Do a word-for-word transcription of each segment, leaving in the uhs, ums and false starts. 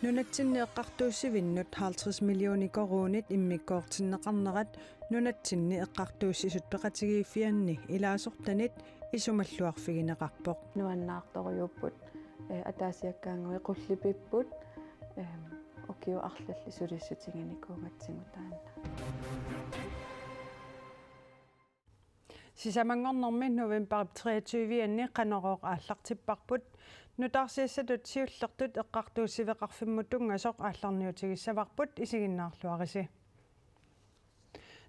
Nunatsinni eqqartuussivinnut halvtreds millioner koruunit immikkoortinneqarnerat nunatsinni eqqartuussisut peqatigiiffianni ilaasortanit isumalluarfigineqarpoq. Nuannaartorujuupput, eh, ataasiakkaanguit qullipipput, eh, ukiut arlallit sulissutiginikuugatsigu taanna. Sisamanngornermi novembarip treogtyve-anni Qanorooq aallartipparput. Nutaarsiassatut siullertut eqqartuussiveqarfimmut tunngasoq aallarniutigissavarput, isiginnaarluarisi.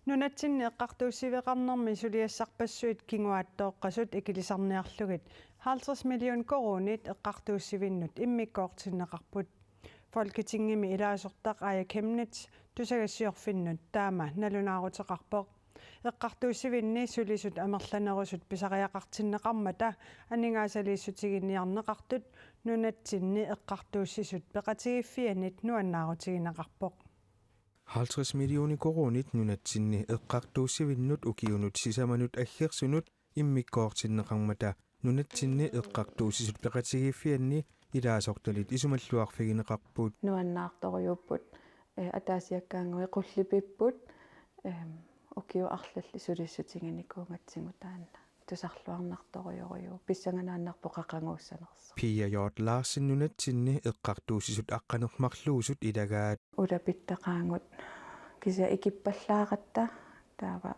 Nunatsinni eqqartuussiveqarnermi suliassarpassuit kinguaattooqqasut ikilisarniarlugit halvtreds million koruunit eqqartuussivinnut immikkoortinneqarput. Folketingimi ilaasortaq Aaja Chemnitz tusagassiorfinnut taama nalunaaruteqarpoq. Eqqartuussivinni sulisut amerlanerusut pisariaqartinneqarmata aningaasaliissutiginiarneqartut nunatsinni eqqartuussisut peqatigiiffiannit nuannaarutigineqarpoq. Halvtreds millioner koruunit nunatsinni eqqartuussivinnut ukiunut sisamanut aggersunut immikkoortinneqarmata nunatsinni eqqartuussisut peqatigiiffianni ilaasortanit isumalluarfigineqarput. Nuannaartorujuupput, eh, ataasiakkaanguit qullipipput, em, ukiut arlallit sulissutiginikuugatsigu taanna. Tusarluarnartorujorujuuvoq, pissanganaannarpoq qaqaguussanersoq. Pia Hjort Larsen nunatsinni eqqartuussisut aqqaneq-marluusut ilagaat. Ulapittaqaagut kisianni ikippallaaratta taava,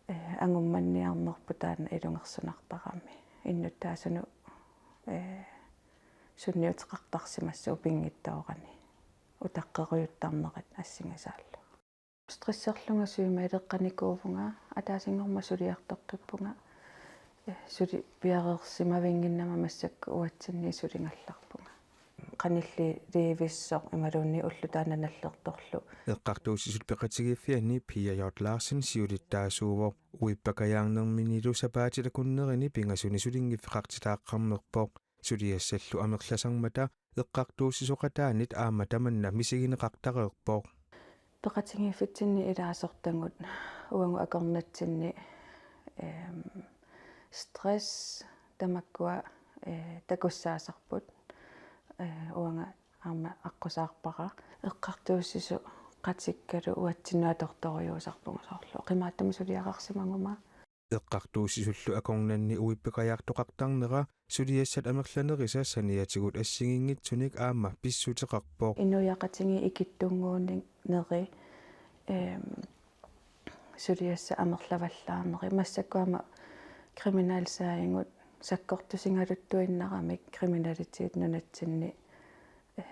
eh, angummanniarnerput taanna ilungersunartarami. Innuttaasunut, eh, sunniuteqartarsimassaaq pinngitsoorani utaqqerujuttarnerat assigisaallu. Stresserlunga sygemeldeqqanikuuvunga, ataasinngormat suliartoqqippunga, eh, suli piareersimavinnginnama massakkut uatsinni suligallarpunga. Qanillileevissoq imaluunniit ulloq taanna nallertorlu. Eqqartuussisut peqatigiiffianni Pia Hjort Larsen siulittaasuuvoq. Uippakajaarnerminilu sapaatit akunnerini pingasuni sulinngiffeqartitaaqqammerpoq. Suliassallu amerlasarmata eqqartuussisoqataanit aamma tamanna misigineqartareerpoq. Peqatigiiffitsinni ilaasortagut uagut akornatsinni, ehm, stress tamakkua, eh, takussaasarput, eh, uanga aamma aqqusaarpara. Eqqartuussisoqatikkalu uatsinnut atortorujuusarpunga soorlu qimaattumik suliaqarsimaguma. Eqqartuussisullu akornanni uippakajaartoqartarnera suliassat amerlanerisa saniatigut assigiinngitsunik aamma pissuteqarpoq. Inuiaqatigiit ikittunnguunneri, ehm, suliassat amerlavallaarneri massakkut aamma kriminalsagimut sakkortusigaluttuinnaramik kriminalitet nunatsinni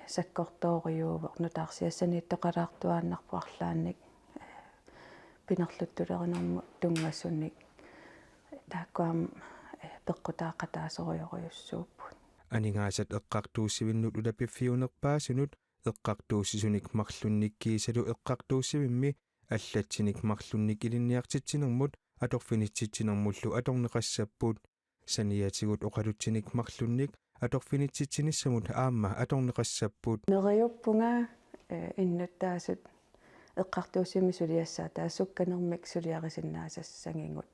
sakkortoorujuuvoq, nutaarsiassaniittoqalaartuaannarpoq arlaannik, eh, pinerluttulerinermut tunngasunik. Taakku aamma, eh, peqqutaaqataasorujorujussuupput. Aningaasat eqqartuussivinnut ulapiffiunerpaasunut eqqartuussisunik marlunnik kiisalu eqqartuussivimmi allatsinik marlunnik ilinniartitsinermut atorfinitsitsinermullu atorneqassapput. Saniatigut oqalutsinik marlunnik atorfinitsitsinissamut aamma atorneqassapput. Neriuppunga, eh, innuttaasut eqqartuussivimmi suliassaataasut sukkanermik suliarisinnaasassanngigut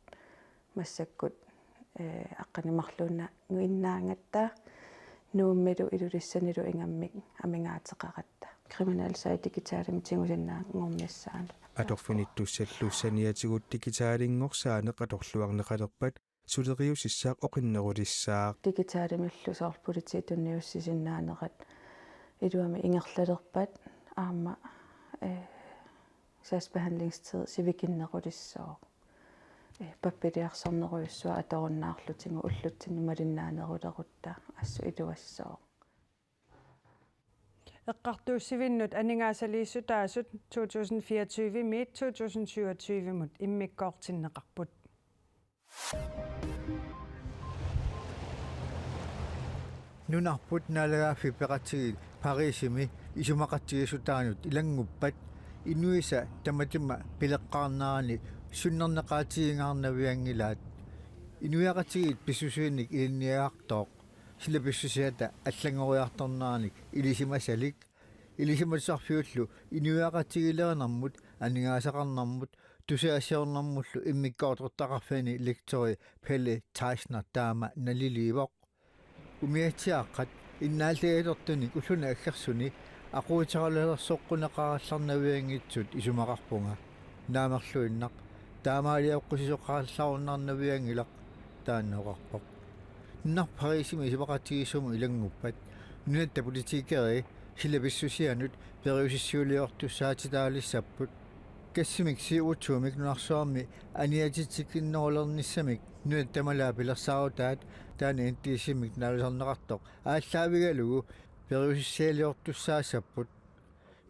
massakkut, eh, aqqaneq-marluinnaagatta Nuummilu Ilulissanilu ingammik amigaateqaratta. Kriminalsag digitalimik tigusinnaanngornissaanut. Atorfinittussallu saniatigut digitalinngorsaanneq atorluarneqalerpat suleriusissaq oqinnerulissaaq. Digitalimillu soorlu politiit tunniussisinnaanerat iluamik ingerlalerpat aamma, eh, sagsbehandlingstid sivikinnerulissaaq. Eh, pappiliarsornerujussuaq atorunnaarlutigu ullutsinni malinnaanerulerutta assut iluassaaq. Eqqartuussivinnut aningaasaliissutaasut to tusind fireogtyve-miit to tusind syvogtyve-mut immikkoortinneqarput. Nunarput naalagaaffik peqatigiit Parisimi isumaqatigiissutaanut ilannguppat inuisa tamatima pileqqaarnerani sunnerneqaatigingaarnavianngilaat. Inuiaqatigiit pissusiinik ilinniagaqartoq, sila pissusiata allanngoriartorneranik ilisimasalik, ilisimatusarfiullu inuiaqatigilerinermut, aningaasaqarnermut, tusagassiornermullu immikkoortortaqarfiani lektori Pelle Teisner taama naliliivoq. Umiatsiaaqqat Innaallagilertunik ulluni aggersuni aquuterallersoqquneqarallarnavianngitsut isumaqarpunga. Naamerluinnaq taamaalioqqusisoqarallarunarnavianngilaq, taanna oqarpoq. Nunarput Parisimi isumaqatigiissumut ilannguppat nunatta politikerit sila pissusianut periusissiuliortussaatitaalersapput. Gassimi C O to-mik nunarsuarmi aniatitsikinnerulernissamik nunatta tamalaat pilersaarutaat, taanna N T C-mik naalusarneqartoq aallaavigalugu periusissialiortussaassapput.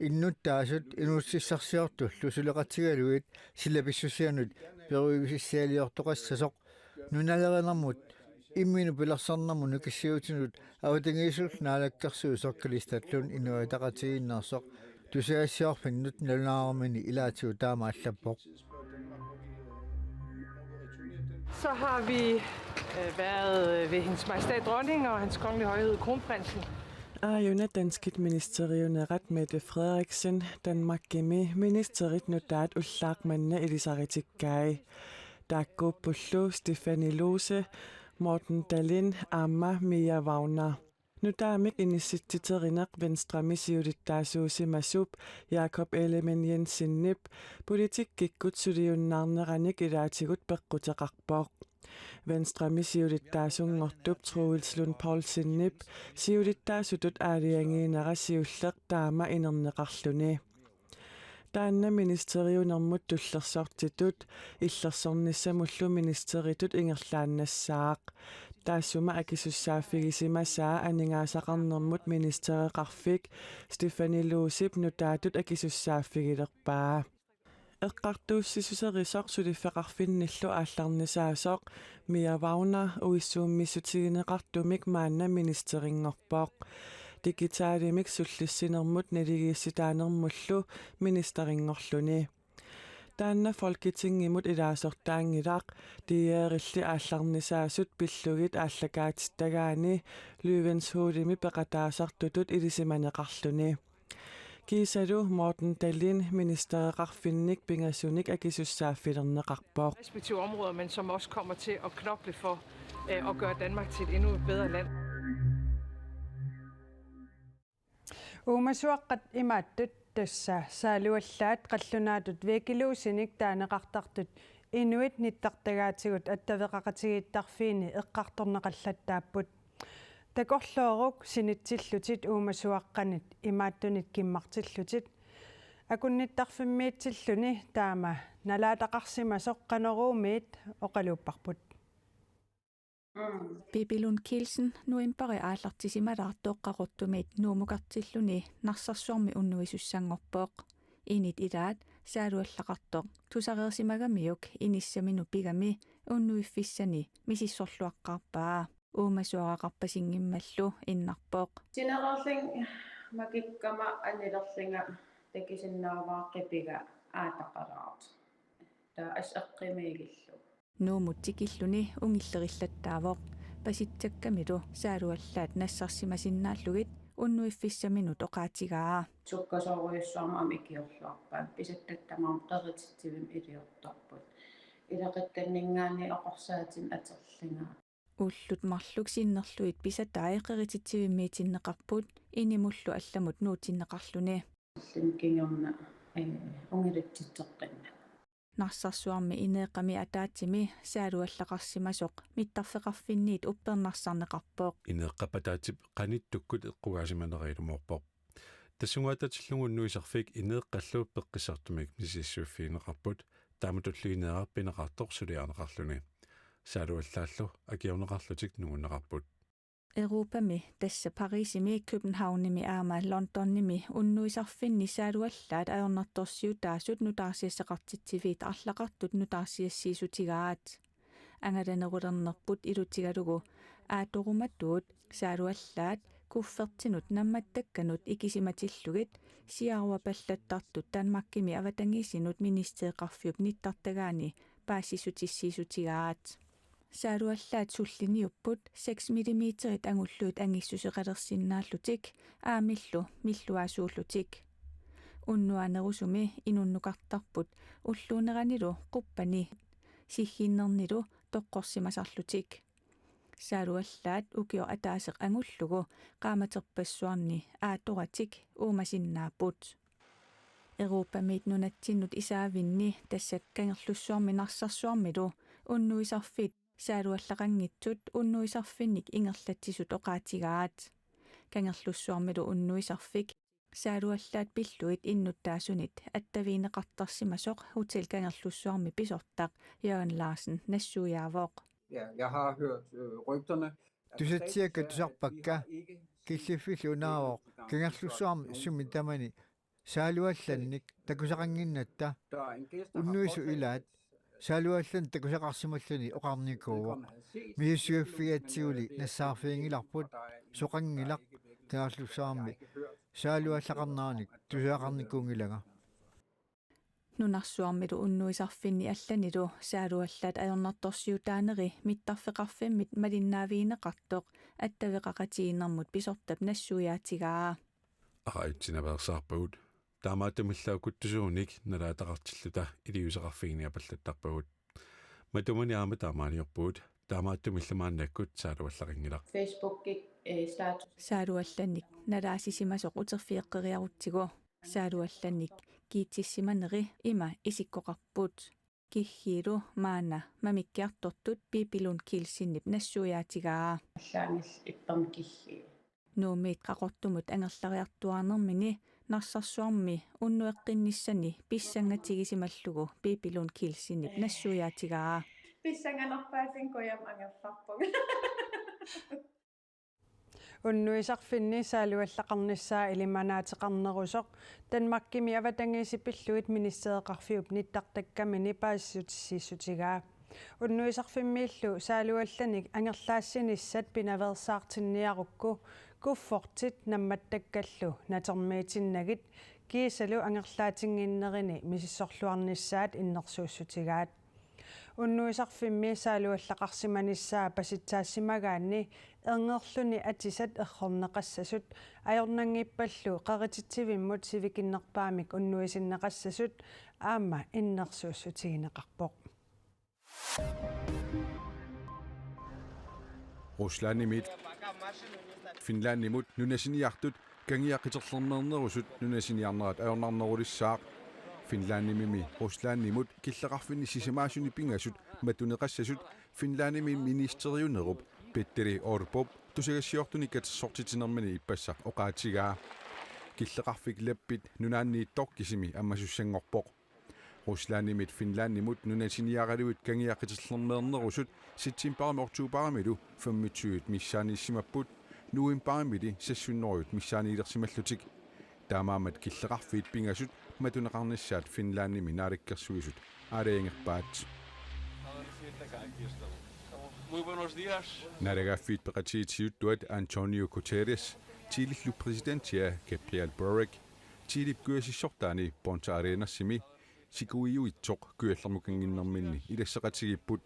Innuttaasut inuussutissarsiortullu suleqatigalugit sila pissusianut periusissialiortoqassasoq nunalerinermut imminut pilersaarunermut nukissiuutinut avatangiisinullu naalakkersuisoq Kalistatlund Inuit Ataqatigiinneersoq tusagassiorfinnut nalunaaruminni ilaatigut taama allappoq. Så har vi øh, været ved Hendes Majestæt Dronningen og Hans Kongelige Højhed Kronprinsen. Aajuna danskit ministeriunerat Mette Frederiksen Danmarkimi ministerit nutaat ullaaq manna ilisaritikkai. Taakkuuppullu Stephanie Lose, Morten Dahlin aamma Mia Wagner. Nutaamik inissitsiterineq Venstremi siulittaasuusimasup Jakob Ellemann-Jensenip politikkikkut suliunnaarneranik ilaatigut peqquteqarpoq. Venstremi siulittaasunngortup Troels Lund Poulsenip siulittaasutut aalajangiinera siulleq taama inerneqarluni. Taanna ministeriunermut tullersortitut illersornissamullu ministeritut ingerlaannassaaq. Taassuma akisussaaffigisimasaa aningaasaqarnermut ministereqarfik Stephanie Loosep nutaatut akisussaaffigilerpaa. Eqqartuussisuserisoq suliffeqarfinnillu aallarnisaasoq Mia Wagner uissuummissutigineqartumik maanna ministerinngorpoq. Digitalimik sullissinermut naligiissitaanermullu ministerinngorluni. Taanna Folketingimut ilaasortaanngilaq, D R-illi aallarnisaasut pillugit aallakaatittagaanni Løvens Hulemi peqataasartutut ilisimaneqarluni. Kiisalu Morten Dahlin ministereqarfinnik pingasunik akisussaaffilerneqarpoq. Respektive områder, men som også kommer til at knokle for øh, at gøre Danmark til et endnu bedre land. Uumasuaqqat imaattut, tassa saaluallaat qallunaatut væggelusinik taaneqartartut inuit nittartagaatigut attaveqaqatigiittarfiini eqqartorneqallattaapput. Takorlooruk sinitsillutit uumasuaqqanit imaattunit kimmartillutit. Akunnittarfimmiitsilluni taama nalaataqarsimasoq Qanoruumiit oqaluupparput. Pippi Lund Kielsen novembari aallartisimalaartoq Qaqortumiit Nuummukartilluni Narsarsuarmi unnuisussanngorpoq. Init ilaat saaluallaqartoq tusareersimagamiuk inissaminut pigami unnuiffissani misissorluaqqaarpaa. Uumasuaraqarpasinngimmallu innarpoq. Sinerarling makikkama anilerlinga takisinnaavara qipiga aataqalaartoq. Taava assut eqqumiigillugu. Nuummut tikilluni ungillerillattaavoq. Pasitsakkamilu saaluallaat nassarsimasinnaallugit unnuiffissaminut oqaatigaa. Sukkasoorujussuarmik aamma ikiorluarpaat. Pisattatta tamarmik qerititsivimmi iliortarput. Ilaquttanninngaanniit oqorsaatinnik atorlunga. Ullut marluk sinnerlugit pisatai qerititsivimmiitinneqarput inimullu allamut nuutinneqarluni. Allamut kingorna eh, ungilitsitseqqinnagu. Narsarsuarmi ineeqqami ataatsimi saaluallaqarsimasoq mittarfeqarfinniit uppernarsarneqarpoq. Ineeqqap ataatsip qanittukkut eqqugaasimanera ilumoorpoq. Tassunga atatillugu unnuisarfik ineeqqallu peqqissartumik misissuiffigineqarput, taamatullu ineeraq pineqartoq suliarineqarluni. Saaluallaallu akiorneqarlutik nungunneqarput. Europami, tassa Parisimi, Københavnimi aamma Londonimi unnuisarfinni saaluallaat ajornartorsiutaasut nutaarsiassaqartitsiviit arlaqartut nutaarsiassiissutigaat. Angalanerulernerput ilutigalugu aattorumatuut saaluallaat kuffertinut nammattakkanut ikisimatillugit siaruapallattartut Danmarkimi avatangiisinut ministereqarfiup nittartagaani paasissutissiissutigaat. Saaluallaat sulliniupput seks millimeterit angullugit angissuseqalersinnaallutik aamillu milluaasuullutik. Unnuaanerusumi inunnukartarput ulluuneranilu quppani sigginnernilu toqqorsimasarlutik. Saaluallaat ukioq ataaseq angullugu qaammaterpassuarni aattoratik uumasinnaapput. Europamiit nunatsinnut isaavinni tassa Kangerlussuarmi Narsarsuarmilu unnuisarfiit saaluallaqanngitsut unnuisarfinnik ingerlatsisut oqaatigaat. Kangerlussuarmilu unnuisarfik saaluallaat pillugit innuttaasunit attavigineqartarsimasoq Hotel Kangerlussuarmi pisortaq Jørgen Larsen nassuiaavoq. Ja, jeg har hørt øh, rygterne. Tusatsiakka tusarpakka, killiffillu unaavoq Kangerlussuarmi sumi tamani saaluallannik takusaqannginnatta. Unnuisut ilaat saaluallannik takusaqarsimalluni oqarnikuuvoq. Misissuiffigatsiguli nassaarfiginngilarput, soqanngilaq Kangerlussuarmi saaluallaqarneranik tusagaqarnikuunngilanga. Nunarsuarmilu unnuisarfinni allanilu saaluallaat ajornartorsiutaaneri mittarfeqarfimmit malinnaavigineqartoq attaveqaqatigiinnermut pisortap nassuiaatigaa. Aqaitsinaveersaarpagut. Taamaattumillu kuttusuunik nalaataqartilluta iliuuseqarfiginiapallattarpagut. Matumani aamma taamaaliorpugut, taamaattumillu maannakkut saaluallaqanngilaq. Facebookip øh, status. Saaluallannik nalaasisimasoq uterfigeqqeriarutsigu saaluallannik kiitsissimaneri ima isikkoqarput. Kiggilu maanna mamikkiartortut Pippi Lund Kielsenip nassuiaatigaa. Allaanil ippermi kiggi. Nuummiit Qaqortumut angerlariartuaarnermini Narsarsuarmi unnueqqinnissani pissangatigisimallugu Pippi Lund Kielsenip nassuiaatigaa. Pissanganarpaatin kujam angerlarpunga. Unnuisarfinni saaluallaqarnissaa ilimanaateqarnerusoq Danmarkimi avatangiisit pillugit ministereqarfiup nittartakkamini paasissutissiissutigaa. Unnuisarfimmiillu saaluallanik angerlaassinissat pinaveersaartinniarukku kuffertit nammattakkallu natermiitinnagit kiisalu angerlaatinnginnerini misissorluarnissaat innersuussutigaat. Unnuisarfimmi saaluallaqarsimanissaa pasitsaassimagaanni erngerluni atisat errorneqassasut ajornanngippallu qerititsivimmut sivikinnerpaamik unnuisinneqassasut aamma innersuussutigineqarpoq. Ruslandimit Finlandimut nunasiniartut kangia qiterlermeernerusut nunasiniarnerat ajornarnerulissaaq. Finlandimimi Ruslandimut killeqarfinni sisamaasuni pingasut matuneqassasut Finlandimi ministeriunerup Petteri Orpop tusagassiortunik katersortitsinermini ippassaq oqaatigaa. Killeqarfik lappit nunaanniittoq kisimi ammasussanngorpoq. Ruslandimit Finlandimut nunasiniaraluit kangia qiterlermeernerusut septembarimi oktobarimilu femogtyve missaaniissimapput, novembarimili seks hundrede missaaniilersimallutik. Taamaammat killeqarfiit pingasut matuneqarnissaat Finlandimi naalakkersuisut aalajangerpaat. Naalagaaffiit peqatigiit siuttuat Antonio Guterres, Chilellu præsidentia Gabriel Boric, Chilep kujasissortaani Punta Arenasimi sikuiuitsoq kujallermukannginnerminni ilasseqatigiipput.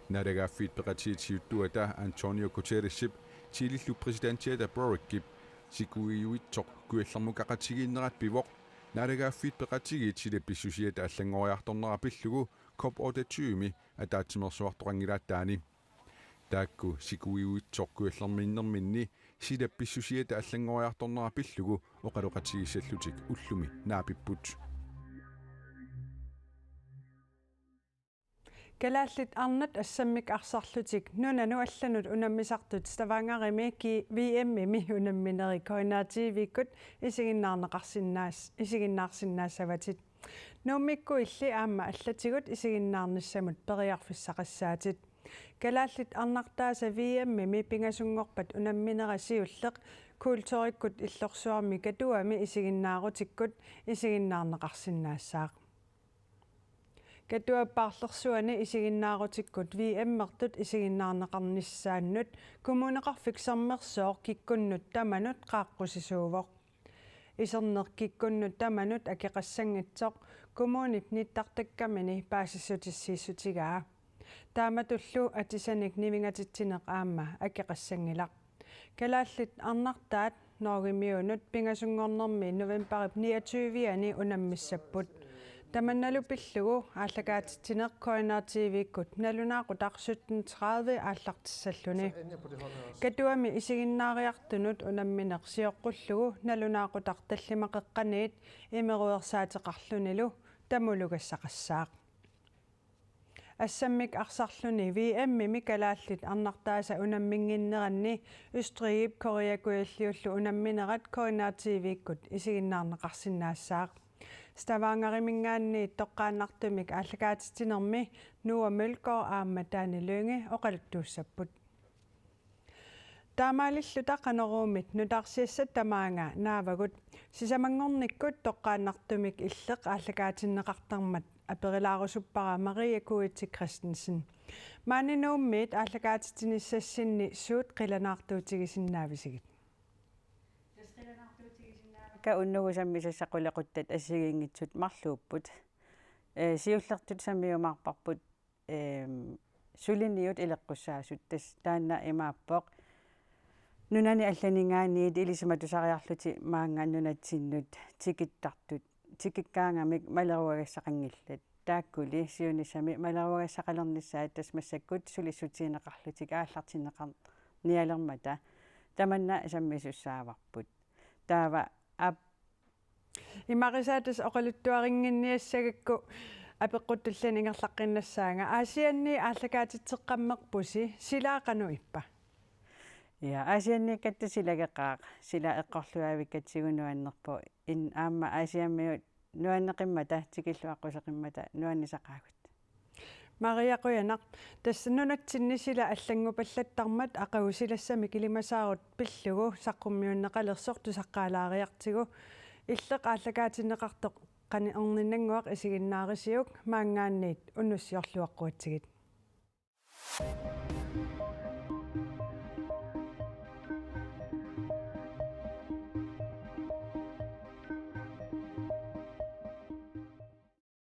Naalagaaffiit peqatigiit siuttuata Antonio Guterresip Chilellu præsidentiata Boricip sikuiuitsoq kujallermukaqatigiinnerat pivoq. Naalagaaffiit peqatigiit silap pissusiata allanngoriartornera pillugu COP otteogtyve-mi ataatsimeersuartoqanngilaat taani. Taakku sikuiuitsoq kujallerminnerminni silap pissusiata allanngoriartornera pillugu oqaloqatigiissallutik ullumi naapipput. Kalaallit arnat assammik arsarlutik nunanut allanut unammisartut Stavangerimi ki-, V M-imi unamminerit K N R T V-kkut isiginnaarneqarsinnaas-, isiginnaarsinnaassavatit. Nuummikkut illit aamma allatigut isiginnaarnissamut periarfissaqassaatit. Kalaallit arnartaasa V M-imi pingasunngorpat unamminera siulleq Kulturikkut Illorsuarmi Katuami isiginnaarutikkut isiginnaarneqarsinnaassaaq. Katuap paarlersuani isiginnaarutikkut V M-ertut isiginnaarneqarnissaannut Kommuneqarfik Sermersooq kikkunnut tamanut qaaqqusisuuvoq. Iserneq kikkunnut tamanut akeqassanngitsoq kommunip nittartakkamini paasissutissiissutigaa. Taamatullu atisanik nivingatitsineq aamma akeqassanngilaq. Kalaallit arnartaat Norgemiunut pingasunngornermi novembarip niogtyve-ani unammissapput. Tamannalu pillugu aallakaatitsineq K N R T V-kkut nalunaaqutaq sytten tredive aallartissalluni. Katuami isiginnaariartunut unammineq sioqqullugu nalunaaqutaq tallimaqeqqaniit imeruersaateqarlunilu tamulugassaqassaaq. Assammik arsarluni V M-imi kalaallit arnartaasa unamminnginneranni Østrigip Korea Kujalliullu unamminerat K N R T V-kkut isiginnaarneqarsinnaassaaq. Stavangeriminngaanniit toqqaannartumik aallakaatitsinermi Noah Mølgaard aamma Taani Lynge oqaluttuussapput. Taamaalilluta Qanoruumit nutaarsiassat tamaanga naavagut. Sisamanngornikkut toqqaannartumik Illeq aallakaatinneqartarmat aperilaarusuppara Maria Kuitse Christensen. Maani Nuummiit aallakaatitsinissassinni suut qilanaartuutigisinnaavisigit? Ka unnugu sammisassat qulequttat assigiinngitsut marluupput. Ee, siullertut sammiumaarparput, eem, suliniut ileqqussaasut, tassa taanna imaappoq: nunani allaninngaanniit ilisimatusariarlutik maannga nunatsinnut tikittartut, tikikkaangamik maleruagassaqanngillat. Taakkuli siunissami maleruagassaqalernissaat tassa massakkut sulissutigineqarlutik aallartinneqarnialermata tamanna sammisussaavarput. Taava aap Imarisaa tassa oqaluttuarinnginniassagakku apeqquttulliani ingerlaqqinnassaanga. Aasianni aallakaatitseqqammerpusi, silaa qanoq ippa? Ja, Aasianniikkatta silageqaaq, sila eqqorluaavikkatsigu nuannerpoq, in aamma Aasiammiut nuanneqimmata, tikilluaqquseqimmata nuannisaqaagut. Maria, qujanaq. Tassa nunatsinni sila allanngupallattarmat aqagu silassamik ilimasaarut pillugu saqqummiunneqalersoq tusaqqaalaariartigu. Illeq aallakaatinneqartoq qanoq erninnannguaq isiginnaarisiuk, maanngaanniit unnussiorluaqquatsigit.